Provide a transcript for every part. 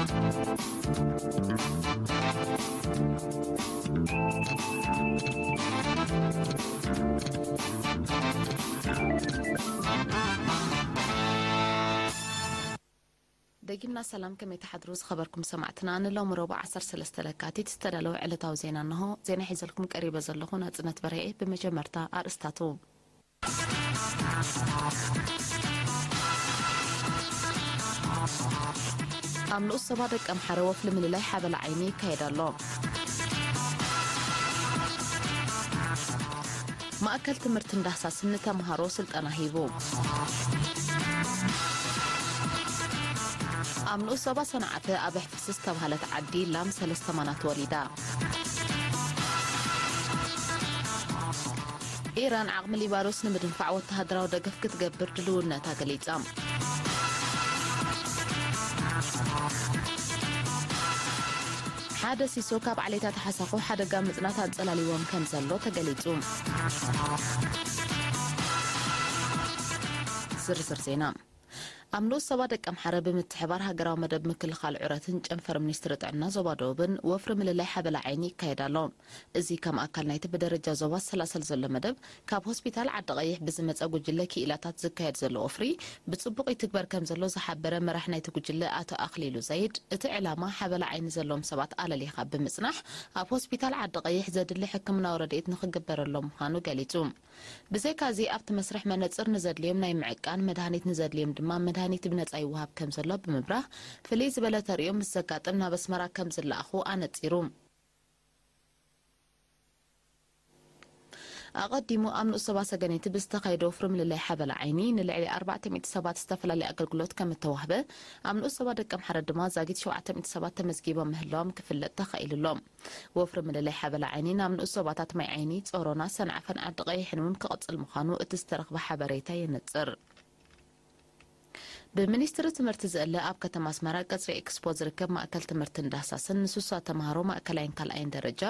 ደጊምና ሰላም፣ ከመይ ትሓድሩ ዝኸበርኩም ሰማዕትና? ንሎሚ ረቡዕ ዓሰርተ ሰለስተ ለካቲት ዝተዳለወ ዕለታዊ ዜና እንሆ። ዜና ሒዘልኩም ቀሪበ ዘለኹ ናጽነት በርሄ። ብመጀመርታ ኣርእስታቱ። ኣብ ንኡስ ዞባ ደቀምሓረ ወፍሪ ምልላይ ሓበላ ዓይኒ ይካየድ ኣሎ። ማእከል ትምህርቲ እንዳህሳስን ንተምሃሮ ስልጠና ሂቡ። ኣብ ንኡስ ዞባ ሰንዓፈ ኣብ ኣሕፍስ ዝተባህለት ዓዲ ላም ሰለስተ ማናት ወሊዳ። ኢራን ዓቕሚ ሊባኖስ ንምድንፋዕ ወተሃደራዊ ደገፍ ክትገብር ድልውነታ ገሊጻ። ሓደ ሲሶ ካብ ዓሌታት ሓሳኹ ሓደጋ ምጽናት ኣንጸላሊዎም ከም ዘሎ ተገሊጹ። ዝርዝር ዜና። ኣብ ንኡስ ዞባ ደቀምሓረ ብምትሕባር ሃገራዊ መደብ ምክልኻል ዑረትን ጨንፈር ሚኒስትሪ ጥዕና ዞባ ደቡብን ወፍሪ ምልላይ ሓበላ ዓይኒ ይካየድ ኣሎ። እዚ ከም ኣካል ናይቲ ብደረጃ ዞባ ዝሰላሰል ዘሎ መደብ፣ ካብ ሆስፒታል ዓዲ ቀይሕ ብዝመጸ ጉጅለ ክኢላታት ዝካየድ ዘሎ ወፍሪ ብጽቡቕ ይትግበር ከም ዘሎ ዝሓበረ መራሕ ናይቲ ጉጅለ ኣቶ ኣኽሊሉ ዘይድ፣ እቲ ዕላማ ሓበላ ዓይኒ ዘለዎም ሰባት ኣለሊኻ ብምጽናሕ ኣብ ሆስፒታል ዓዲ ቀይሕ ዘድሊ ሕክምናዊ ረድኤት ንኽግበረሎም ምዃኑ ገሊጹ። ብዘይካዚ ኣብቲ መስርሕ መነጽር ንዘድልዮም ናይ ምዕቃን፣ መድሃኒት ንዘድልዮም ድማ መድሃኒት ብነጻ ይወሃብ ከም ዘሎ ብምብራህ፣ ፍልይ ዝበለ ተርእዮ ምስ ዘጋጥም ናብ ኣስመራ ከም ዝለኣኹ ኣነጺሩ። ኣቐዲሙ ኣብ ንኡስ ዞባ ሰገነይቲ ብዝተኻየደ ወፍሪ ምልላይ ሓበላ ዓይኒ ንልዕሊ ኣርባዕተ ሚእቲ ሰባት ዝተፈላለየ ኣገልግሎት ከም እተዋህበ፣ ኣብ ንኡስ ዞባ ደቀምሓረ ድማ ዛጊት ሸውዓተ ሚእቲ ሰባት ተመዝጊቦም ምህላዎም ክፍለጥ ተኻኢሉ ኣሎ። ወፍሪ ምልላይ ሓበላ ዓይኒ ናብ ንኡስ ዞባታት ማይ ዓይኒ፣ ጾሮና፣ ሰንዓፈን ዓዲ ቀይሕን እውን ክቕጽል ምዃኑ እቲ ዝተረኽበ ሓበሬታ የነጽር። ብሚኒስትሪ ትምህርቲ ዝእለ ኣብ ከተማ ኣስመራ ቀጽሪ ኤክስፖ ዝርከብ ማእከል ትምህርትን ዳህሳስን ንስሳ ተምሃሮ ማእከላይን ካልኣይን ደረጃ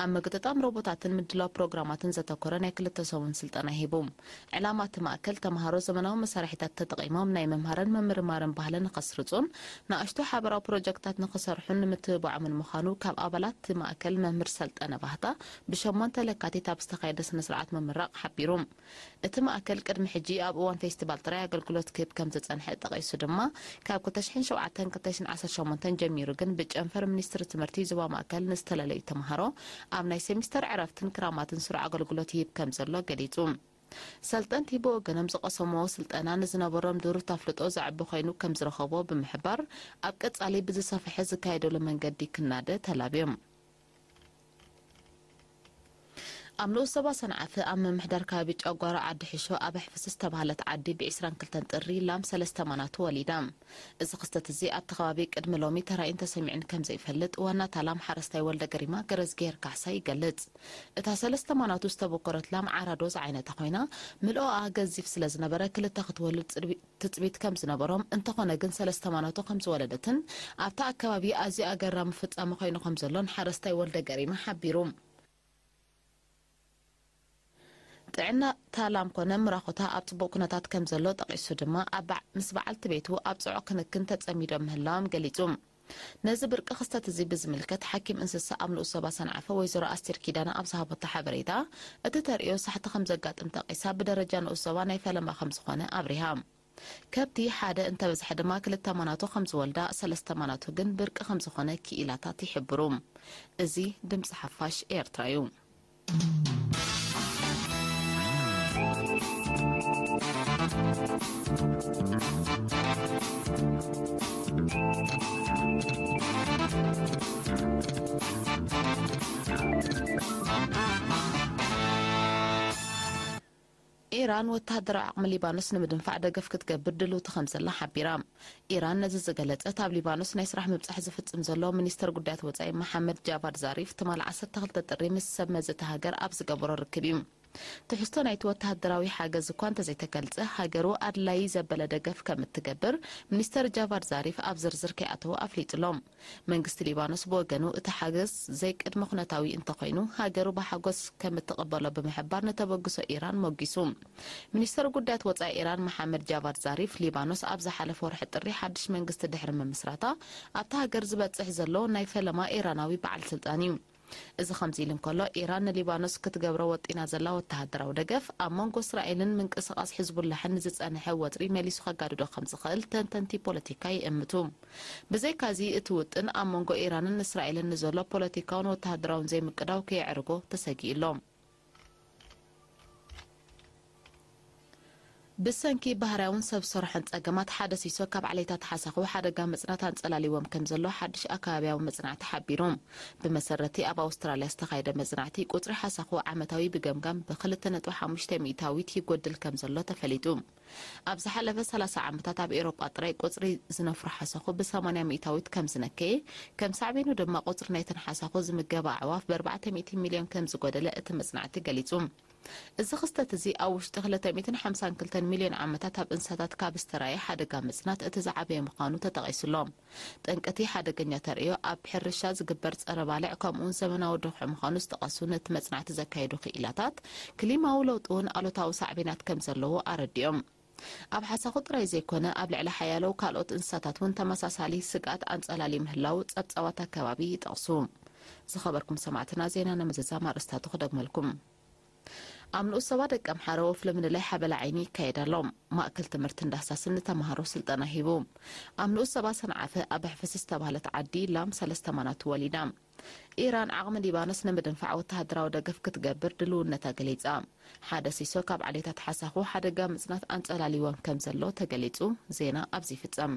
ኣብ ምግጥጣም ሮቦታትን ምድላው ፕሮግራማትን ዘተኮረ ናይ ክልተ ሰሙን ስልጠና ሂቡ። ዕላማ እቲ ማእከል ተምሃሮ ዘመናዊ መሳርሒታት ተጠቒሞም ናይ ምምሃርን ምምርማርን ባህሊ ንኸስርጹን ንኣሽቱ ሓበራዊ ፕሮጀክትታት ንኽሰርሑን ንምትብባዖምን ምዃኑ ካብ ኣባላት እቲ ማእከል መምህር ሰልጠነ ባህታ ብሸሞንተ ለካቲት ኣብ ዝተኻየደ ስነ ስርዓት ምምራቕ ሓቢሩ። እቲ ማእከል ቅድሚ ሕጂ ኣብ እዋን ፌስቲቫል ጥራይ ኣገልግሎት ክህብ ከም ዝጸንሐ ጠቒሱ ድማ፣ ካብ ክልተ ሽሕን ሸውዓተን ክልተ ሽሕን ዓሰርተ ሸሞንተን ጀሚሩ ግን ብጨንፈር ሚኒስትሪ ትምህርቲ ዞባ ማእከል ንዝተለለዩ ተምሃሮ ኣብ ናይ ሴሚስተር ዕረፍትን ክራማትን ስሩዕ ኣገልግሎት ይህብ ከም ዘሎ ገሊጹ። ሰልጠንቲ ብወገኖም ዝቐሰምዎ ስልጠና ንዝነበሮም ድሩት ኣፍልጦ ዘዕቢ ኮይኑ ከም ዝረኸብዎ ብምሕባር፣ ኣብ ቀጻሊ ብዝሰፍሐ ዝካየደሉ መንገዲ ክናደ ተላብዮም። ኣብ ንኡስ ዞባ ሰንዓፈ ኣብ ምምሕዳር ከባቢ ጨጓሮ ዓዲ ሕሾ ኣብ ኣሕፍስ ዝተባህለት ዓዲ ብ ዕስራን ክልተን ጥሪ ላም ሰለስተ ማናቱ ወሊዳ። እዚ ክስተት እዚ ኣብቲ ከባቢ ቅድሚ ሎሚ ተራእዩን ተሰሚዑን ከም ዘይፈልጥ ዋና እታ ላም ሓረስታይ ወልደ ገሪማ ገረዝግሄር ካሕሳ ይገልጽ። እታ ሰለስተ ማናቱ ዝተበኮረት ላም ዓራዶ ዝዓይነታ ኮይና፣ ምልኦኣ ገዚፍ ስለ ዝነበረ ክልተ ክትወልድ ጽድቢ-፣ ትጽቢት ከም ዝነበሮም፣ እንተኾነ ግን ሰለስተ ማናቱ ከም ዝወለደትን ኣብቲ ኣከባቢ ኣዝዩ ኣገራሚ ፍጻመ ኮይኑ ከም ዘሎን ሓረስታይ ወልደ ገሪማ ሓቢሩ። ጥዕና እታ ላም ኮነ ምራኹታ ኣብ ጽቡቕ ኩነታት ከም ዘሎ ጠቒሱ ድማ፣ ኣብ በዕ-፣ ምስ በዓልቲ ቤቱ ኣብ ጽዑቕ ክንክን ተጸሚዶም ምህላዎም ገሊጹ። ነዚ ብርቂ ክስተት እዚ ብዝምልከት ሓኪም እንስሳ ኣብ ንኡስ ዞባ ሰንዓፈ ወይዘሮ ኣስቴር ኪዳነ ኣብ ዝሃበቶ ሓበሬታ፣ እቲ ተርእዮ ሳሕቲ ከም ዘጋጥም ጠቒሳ፣ ብደረጃ ንኡስ ዞባ ናይ ፈለማ ከም ዝኾነ ኣብሪሃ። ከብቲ ሓደ እንተበዝሐ ድማ ክልተ ማናቱ ከም ዝወልዳ፣ ሰለስተ ማናቱ ግን ብርቂ ከም ዝኾነ ክኢላታት ይሕብሩ። እዚ ድምጺ ሓፋሽ ኤርትራ እዩ። ኢራን ወተሃደራዊ ዓቕሚ ሊባኖስ ንምድንፋዕ ደገፍ ክትገብር ድልውቲ ከም ዘላ ሓቢራ። ኢራን ነዚ ዝገለጸት፣ ኣብ ሊባኖስ ናይ ስራሕ ምብጻሕ ዝፍጽም ዘሎ ሚኒስተር ጉዳያት ወጻኢ መሓመድ ጃቫድ ዛሪፍ ትማሊ ዓሰርተ ክልተ ጥሪ ምስ ሰብ መዚ እታ ሃገር ኣብ ዝገበሮ ርክብ እዩ። ትሕዝቶ ናይቲ ወተሃደራዊ ሓገዝ እኳ እንተዘይተገልጸ፣ ሃገሩ ኣድላዪ ዘበለ ደገፍ ከም እትገብር ሚኒስተር ጃቫድ ዛሪፍ ኣብ ዝርዝር ከይኣተወ ኣፍሊጡ ኣሎ። መንግስቲ ሊባኖስ ብወገኑ፣ እቲ ሓገዝ ዘይቅድመ ኩነታዊ እንተኾይኑ፣ ሃገሩ ብሓጎስ ከም እትቕበሎ ብምሕባር፣ ንተበግሶ ኢራን ሞጊሱ። ሚኒስተር ጉዳያት ወጻኢ ኢራን መሓመድ ጃቫድ ዛሪፍ፣ ሊባኖስ ኣብ ዝሓለፈ ወርሒ ጥሪ ሓድሽ መንግስቲ ድሕሪ ምምስራታ፣ ኣብታ ሃገር ዝበጽሕ ዘሎ ናይ ፈለማ ኢራናዊ በዓል ስልጣን እዩ። እዚ ከምዚ ኢሉ እንከሎ፣ ኢራን ንሊባኖስ ክትገብሮ ወጢና ዘላ ወተሃደራዊ ደገፍ፣ ኣብ መንጎ እስራኤልን ምንቅስቓስ ሕዝቡላሕን ዝጸንሐ ወጥሪ መሊሱ ከጋድዶ ከም ዝኽእል ተንተንቲ ፖለቲካ ይእምቱ። ብዘይካዚ፣ እቲ ውጥን ኣብ መንጎ ኢራንን እስራኤልን ንዘሎ ፖለቲካውን ወተሃደራውን ዘይምቅዳው ከየዕርጎ ተሰጊኡ ኣሎ። ብሰንኪ ባህርያውን ሰብ ሰርሖን ጸገማት፣ ሓደ ሲሶ ካብ ዓሌታት ሓሳኹ ሓደጋ መጽናት ኣንጸላልዎም ከም ዘሎ ሓድሽ ኣከባብያዊ መጽናዕቲ ሓቢሩ። ብመሰረቲ ኣብ ኣውስትራልያ ዝተኻየደ መጽናዕቲ፣ ቁጽሪ ሓሳኹ ዓመታዊ ብገምጋም ብክልተ ነጥቢ ሓሙሽተ ሚእታዊት ይጎድል ከም ዘሎ ተፈሊጡ። ኣብ ዝሓለፈ ሰላሳ ዓመታት ኣብ ኤውሮጳ ጥራይ ቁጽሪ ዝነፍሩ ሓሳኹ ብሰማንያ ሚእታዊት ከም ዝነከየ፣ ከም ሳዕቤኑ ድማ ቁጽሪ ናይተን ሓሳኹ ዝምገባ ኣዕዋፍ ብኣርባዕተ ሚእቲ ሚልዮን ከም ዝጎደለ እቲ መጽናዕቲ ገሊጹ። እዚ ክስተት እዚ ኣብ ውሽጢ ክልተ ሚእትን ሓምሳን ክልተን ሚልዮን ዓመታት ኣብ እንስሳታት ካብ ዝተራእየ ሓደጋ ምጽናት እቲ ዝዓበየ ምዃኑ ተጠቒሱ ኣሎ። ጠንቂ እቲ ሓደገኛ ተርእዮ ኣብ ሕርሻ ዝግበር ጸረ ባልዕ ከምኡውን ዘመናዊ ድኹዒ ምዃኑ ዝጠቐሱ ነቲ መጽናዕቲ ዘካየዱ ክኢላታት፣ ክሊማዊ ለውጢ እውን ኣሉታዊ ሳዕቤናት ከም ዘለዎ ኣረዲኦም። ኣብ ሓሳኹ ጥራይ ዘይኮነ፣ ኣብ ልዕሊ ሓያሎ ካልኦት እንስሳታት እውን ተመሳሳሊ ስግኣት ኣንጸላልዩ ምህላዉ ጸብጻባት ኣከባቢ ይጠቕሱ። ዝኸበርኩም ሰማዕትና፣ ዜና ንምዝዛም ኣርእስታቱ ክደግመልኩም። ኣብ ንኡስ ዞባ ደቀምሓረ ወፍሪ ምልላይ ሓበላ ዓይኒ ይካየድ ኣሎ። ማእከል ትምህርትን ዳህሳስን ንተምሃሮ ስልጠና ሂቡ። ኣብ ንኡስ ዞባ ሰንዓፈ ኣብ ኣሕፍስ ዝተባህለት ዓዲ ላም ሰለስተ ማናቱ ወሊዳ። ኢራን ዓቕሚ ሊባኖስ ንምድንፋዕ ወተሃደራዊ ደገፍ ክትገብር ድልውነታ ገሊጻ። ሓደ ሲሶ ካብ ዓሌታት ሓሳኹ ሓደጋ ምጽናት ኣንጸላልይዎም ከም ዘሎ ተገሊጹ። ዜና ኣብዚ ይፍጸም።